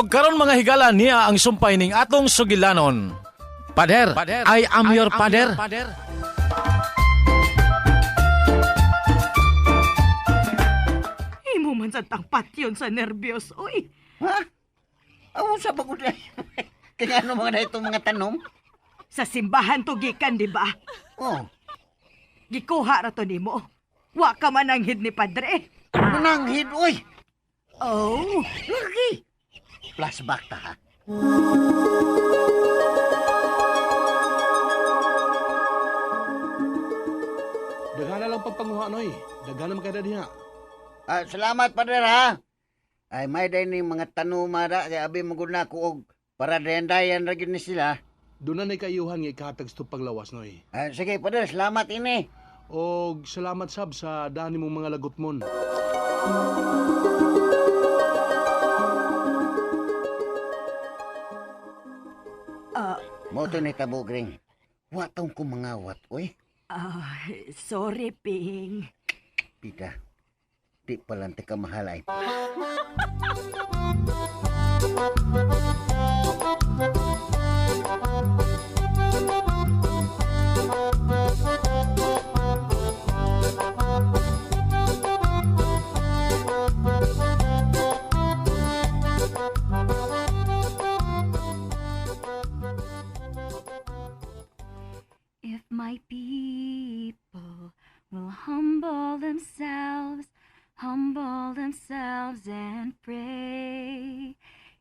Og karon, mga higala, niya ang sumpay ning atong sugilanon. Pader, I am your pader. Imo man sa tang patyon sa nervyos, oy. Ha? Aw, sa pagod na. Kaya ano mga na itong mga tanom? Sa simbahan to gikan, di ba? Oh, Gikuha ra to nimo. Wa ka man ang ni padre. mananghid, oy. Oh, Lagi. Flashback ta, ha? Daghan na lang pagpanguha, Noy. Daghan na makada diha. Ah, salamat, pader, ha? Ay, may day ni mga tanuma da. Kaya abi mo na ko og para dayan-dayan ra gyud ni sila. Doon na na'y kaiyuhan nga ikahatag sa paglawas, Noy. Ah, sige, pader, salamat ini. Og salamat sab sa dani mong mga lagot mon. Ah, Mo to ni tabo, Gring. Wa tong kumangawat, oy. ah, sorry, Ping. Pita, di palante ka mahal ay. If my people will humble themselves and pray,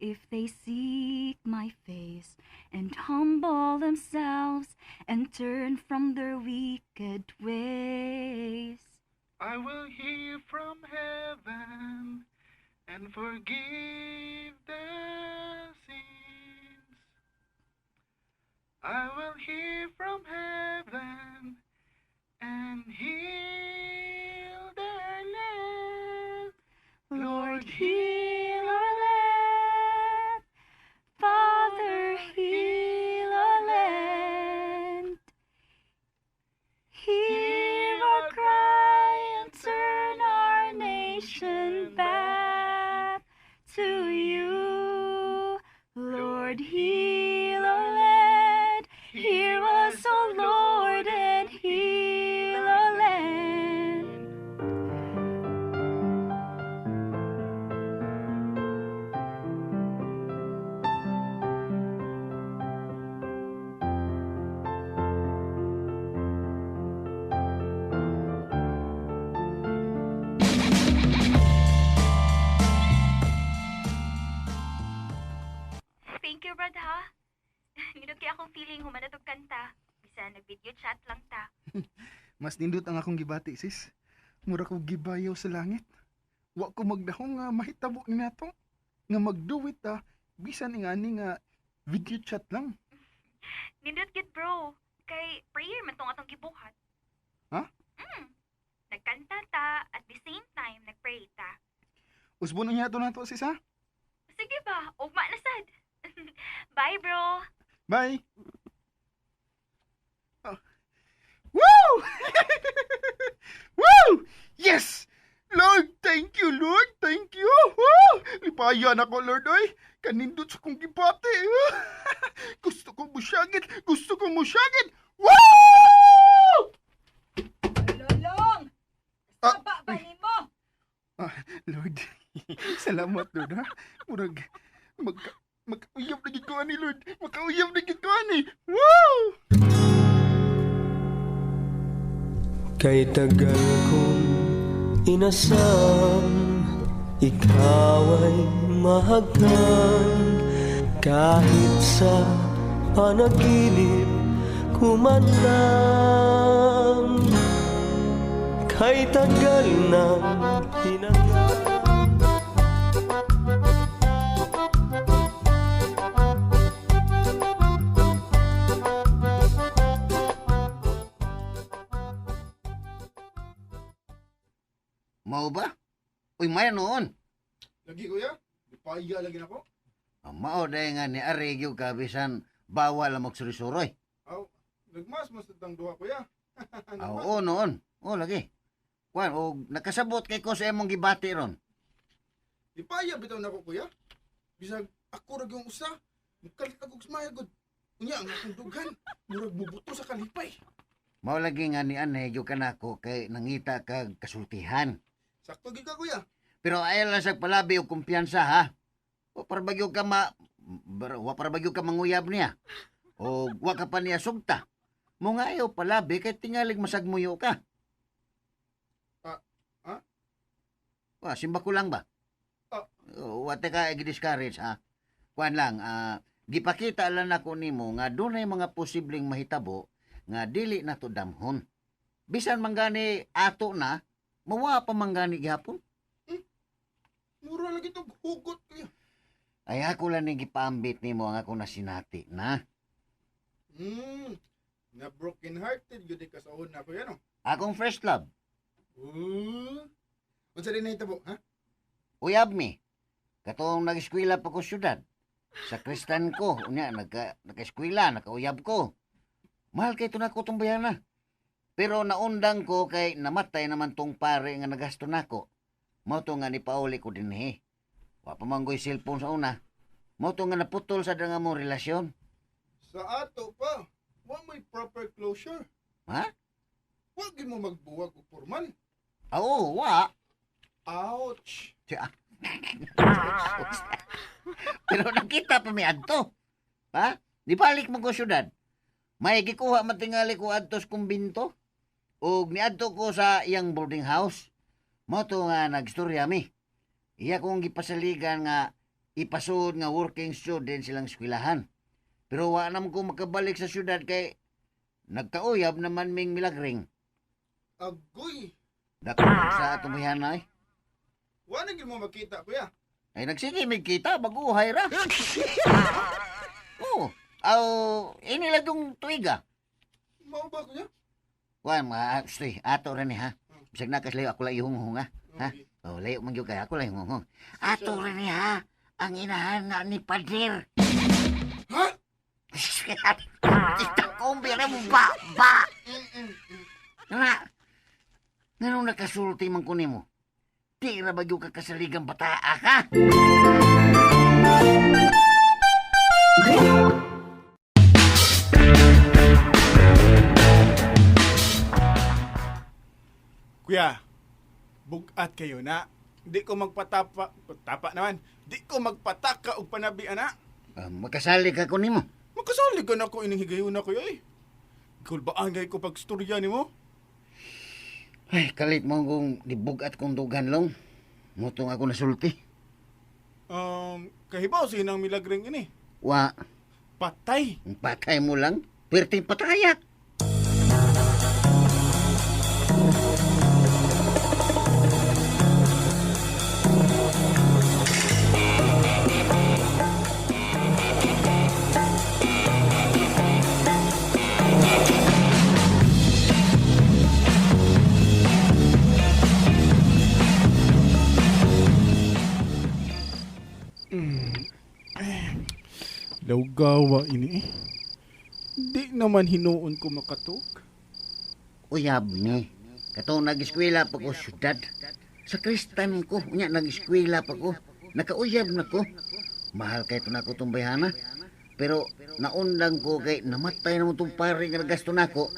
if they seek my face and humble themselves and turn from their wicked ways. I will hear from heaven and forgive their sins. I will hear from heaven and heal their land. Lord, heal our land. Father, heal our land. Hear our cry and turn our nation back to you. Lord, heal our land. Hear us, O Lord, and heal our land. Thank you, Brad, ha? Nindot kay akong feeling humanat og kanta. Bisa nag-video chat lang ta. Mas nindot ang akong gibati, sis. Mura ko gibayaw sa langit. Wa ko magdahong nga mahitabo ni nato. Nga magduwit ta, bisan ingani nga video chat lang. Nindot gid, bro. Kay prayer man tong atong gibuhat. Ha? Nagkanta ta at the same time nagpray ta. Usbon niya to nato, sis, ha? Sige ba, ugma na sad. Bye, bro. Bye! Oh. Woo! Woo! Yes! Lord, thank you, Lord. Thank you. Woo! Lipayan ako, Lord, oy. Kanindot sa kong gibati. Gusto ko musyagit. Gusto ko musyagit. Woo! Lolong! Ah, Saba ba nimo? Ah, Lord. Salamat, Lord, ha? Murag, magkauyab na gid ko ani, Lord. Makauyab na gid ko ani. Woo! Kay tagal kong inasam, ikaw ay mahagkan. Kahit sa panaginip kumandang. Kay tagal ng hinanap. Mao ba? Uy, maya noon. Lagi, kuya. Lipaya lagi na ko. Ah, mao day nga ni Ari gyud ka bisan bawal ang magsurisuroy. Aw, nagmas mas tang duha, kuya. Ah, oo noon. Oo lagi. Kuan og nakasabot kay ko sa imong gibati ron. Ipaya bitaw nako, kuya. Bisag Ako ra gyud usa. Mukalit ako og smile gud. Unya ang akong dughan, murag mubuto sa kalipay. Mao lagi nga ni Anhe gyud kanako kay nangita kag kasultihan. Sakto gyud ka, kuya. Pero ayaw lang sa palabi og kumpiyansa ha. Wa para bagyo ka ma wa para bagyo ka manguyab niya. O wa ka pa niya sugta. Mo nga ayaw palabi kay tingalig masagmuyo ka. Ah, ah? Wa simba ko lang ba? Ah. Wa ta ka i-discourage ha. Kuan lang gipakita lang nako nimo nga dunay mga posibleng mahitabo nga dili nato damhon. Bisan man gani ato na, mawa pa man gani gihapon. Mura lagi tog hugot, kuya. Ay ako lang ning gipaambit nimo ang ako nasinati na. Na broken hearted gyud ka sa una, kuya, no. Akong first love, Unsa din nahitabo, ha? uyab mi. Katong nag-eskwela pa ko syudad. Sa kristan ko, unya naka-eskwela, nakauyab ko. Mahal kay nako tong bayana. Pero naundang ko kay namatay naman tong pare nga nagasto nako. Mao to nga nipauli ko dinhi. Wa pa man ko'y cellphone sa una. Mao to nga naputol sa nga mo relasyon. Sa ato pa, wa may proper closure. Ha? Wa gyud mo magbuwag og formal. Ah, Oo, wa. Ouch. Siya. Pero nakita pa mi adto. Ha? Di balik mo ko syudad. May gikuha matingali ko adto sa kumbinto. Ug niadto ko sa iyang boarding house. Mao to nga nagstorya mi. Iya kong gipasaligan nga ipasud nga working student silang eskwelahan. Pero wa naman ko makabalik sa syudad kay nagkauyab naman ming milagring. Agoy. Dako sa atong buhana eh. Wa na gyud mo makita, kuya. Ay, nagsige, may kita, baguhay ra. Oo. Aw, ini lang yung tuig ah. Mao ba, kuya? Kuan, mga, ustoy, ato ra ni ha. Bisag nakaslayo, ako lang ihunghong ha. Ha? Okay. Oh, layo man gyud kay ako lang ihunghong. Ato ra ni ha. Ang inahan nga ni Pader. Ha? Kita ko, bira mo ba? Ba! Nga, nganong nakasulti man ko nimo? Di ra ba gyud ka kasaligang bataa ka? Kuya, bugat kayo na. Di ko magpatapa, tapa naman. Di ko magpataka og panabi ana. Ah, makasalig ako nimo. Makasali ka na ko ining higayon na kuya eh. Kulbaan gay ko pagstorya nimo. Ay, kalit mo kung dibugat kong dugan long. Mutong ako nasulti. Kahibaw sa hinang milagring ini. Wa, Patay. ang patay mo lang. Perting pataya. Lawgawa ini eh. Di naman hinuon ko makatug. Uyab ni. Katong nag-eskwela pa ko syudad. Sa kristan ko, unya nag-eskwela pa ko. Nakauyab na ko. Mahal kay na ko tong bayhana. Pero naundang ko kay namatay na mo tong pare nga nagasto nako.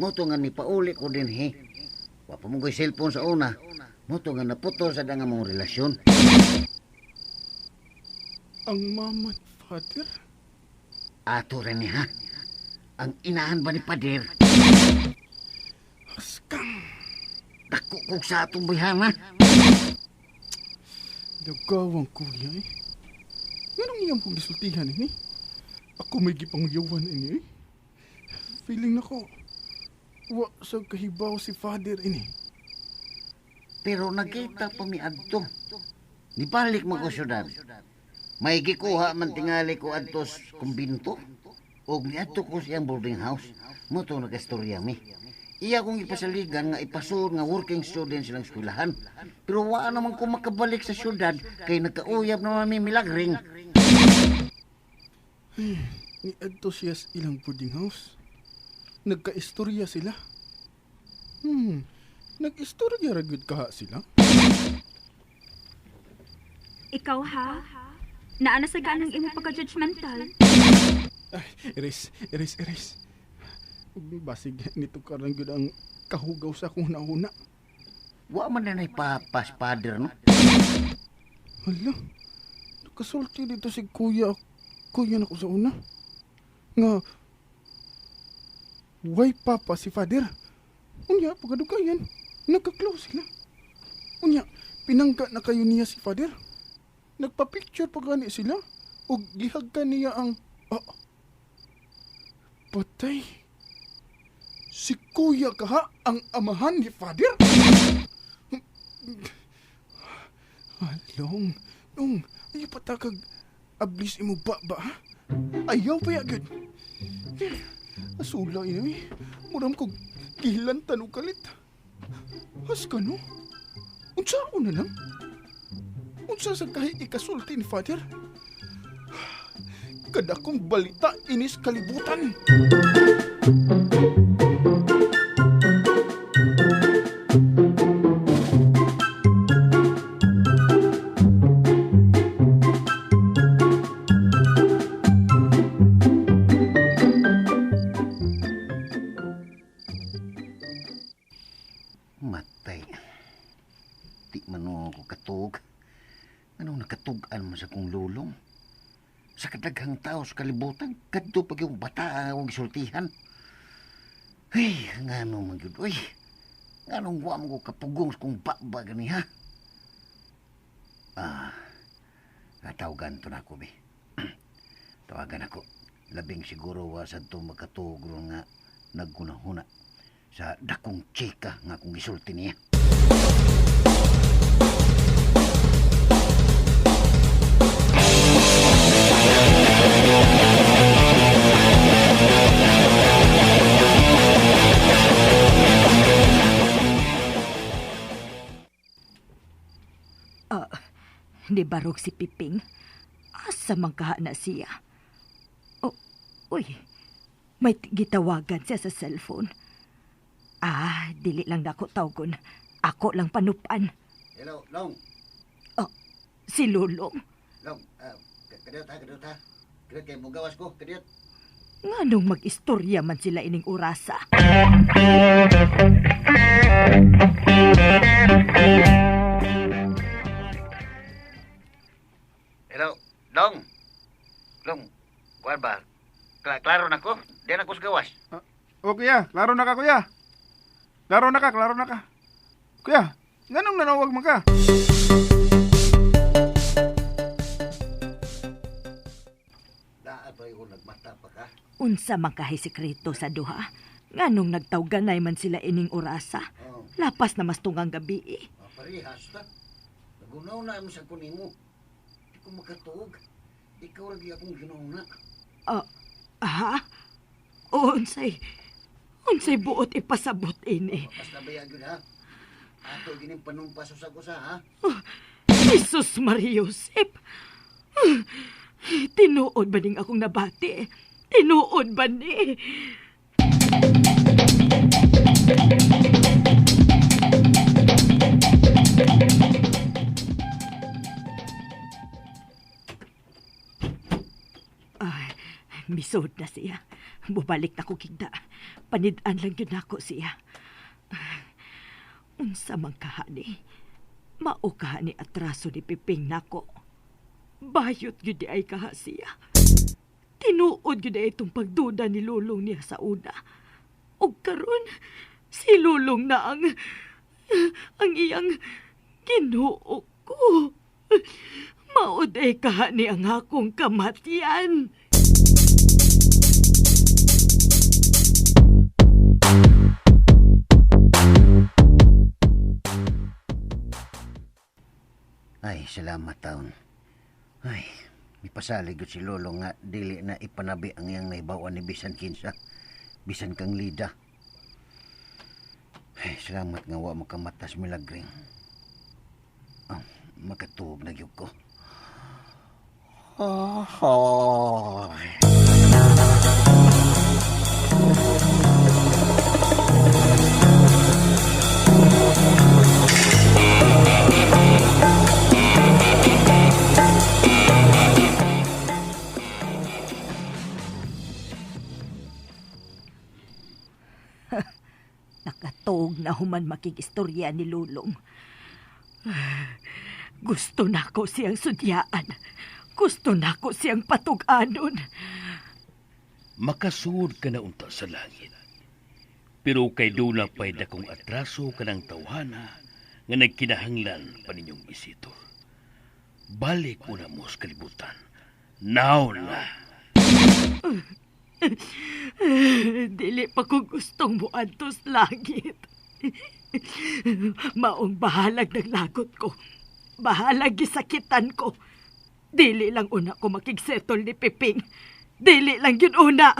Mo to nga nipauli ko din he. Wa pa mo ko'y cellphone sa una. Mo to nga naputol sa danga mong relasyon. Ang mama at father? Ato rin ni ha. Ang inahan ba ni Pader? Askang. Dako kog sa atong bayhana. Lawgawang kuya eh. Nganong iyang pong gisultihan ini? Ako may gipangyawan ini eh. Feeling nako, wa sa kahibaw si father ini. Pero nakita pa mi adto. Nibalik mo ko syudad. May gikuha man tingali ko adto sa kumbinto. Og niadto ko siyang boarding house. Mo to nag-istorya mi. Iya kong ipasaligan nga ipasur nga working student silang eskwelahan. Pero wa naman ko makabalik sa syudad kay nagkauyab naman mi milagring. Niadto siya sa ilang boarding house. Nagkaistorya sila. Nag-istorya ra gyud kaha sila. Ikaw ha? Naa na sa ganang imong pagka-judgmental. Ay, erase, erase, erase. Basig nito karon gyud ang kahugaw sa akong hunahuna. Wa man na papas, father, no? Hala, nakasulti dito si kuya. Kuya na ko sa una. Nga, why papa si father? Unya, pagkadugayan, nagka-close sila. Unya, pinangga na kayo niya si father. Nagpa-picture pa gani sila. O gihag ka niya ang... Ah, patay. Si kuya kaha ang amahan ni father? Long, long, ayaw pa takag ablis imo ba ba, ha? Ayaw pa yagad. Asula ini, eh. Muram kog gihilantan og kalit. Has ka no? Unsa ako na lang? Unsa sa kahit ikasulti ni Father? Kadakong balita inis kalibutan. Matay. Di man ako katug. Anong nakatug-an man sa kong lulong? Sa kadaghang tao sa kalibutan, kadto pag yung bata ang akong gisultihan. Hey, ngano man gyud oy. Nganong wa man ko kapugong sa kong baba gani ha? Ah, natawagan to na ako be. Tawagan ako. Labing siguro wa sa to makatug ron nga naggunahuna sa dakong chika nga akong gisulti niya. Ah, ni barog si Piping. Asa man kaha na siya? Oh, uy, may gitawagan siya sa cellphone. Ah, dili lang nako tawgon. Ako lang panupan. Hello, Long. Oh, si Lulong. Long, kadiyot ha, kadiyot ha. Kadiyot kay mugawas ko, kadiyot. Nganong mag-istorya man sila ining orasa? Hello, Long. Long, kuan ba? Klaro na ko. Di na ko sa gawas. O kuya, klaro na ka kuya. Klaro na ka, klaro na ka. Kuya, nganong nanawag man ka? Daan pa yung nagmata pa ka. Unsa man kahay sekreto sa duha? Nganong nagtawganay man sila ining orasa? Oh, Lapas na mas tunggang gabi eh. parehas ta. Nagunaw na mo sa kunimo. Di ko makatuog. Ikaw lagi akong ginauna. Ah, ha? Unsay, unsay buot ipasabot ini. Basta ba yun ha? Ato gining panumpas sa usa ha? Jesus Maria Josep. Tinuod ba ning akong nabati? Tinuod ba ni? Ay, misod na siya. Bubalik na ko kigda. Panid-an lang yun ako siya. Unsa man kahani. Mao kahani atraso ni Piping nako. Bayot gyud di ay kaha siya. Tinuod gyud ay itong pagduda ni Lulong niya sa una. Og karon si Lulong na ang iyang Ginoo ko. Mao day kahani ang akong kamatian. Ay, salamat taon. Ay, mipasalig gyud si Lolo nga dili na ipanabi ang iyang nahibaw-an ni bisan kinsa, bisan kang lida. Ay, salamat nga wa makamatas milagring. Ah, makatuog na gyud ko. Oh, Nakatog na human makigistorya ni Lulong. Gusto nako siyang sudyaan. Gusto nako siyang patug-anon. Makasuod ka na unta sa langit. Pero kay duna pa'y dakong atraso kanang tawhana nga nagkinahanglan pa ninyong isitor. Balik una mo sa kalibutan. Now na. Dili pa ko gustong muadtos langit. Maong bahalag naglagot ko. Bahalag gisakitan ko. Dili lang una ko makigsetol ni Piping. Dili lang yun una.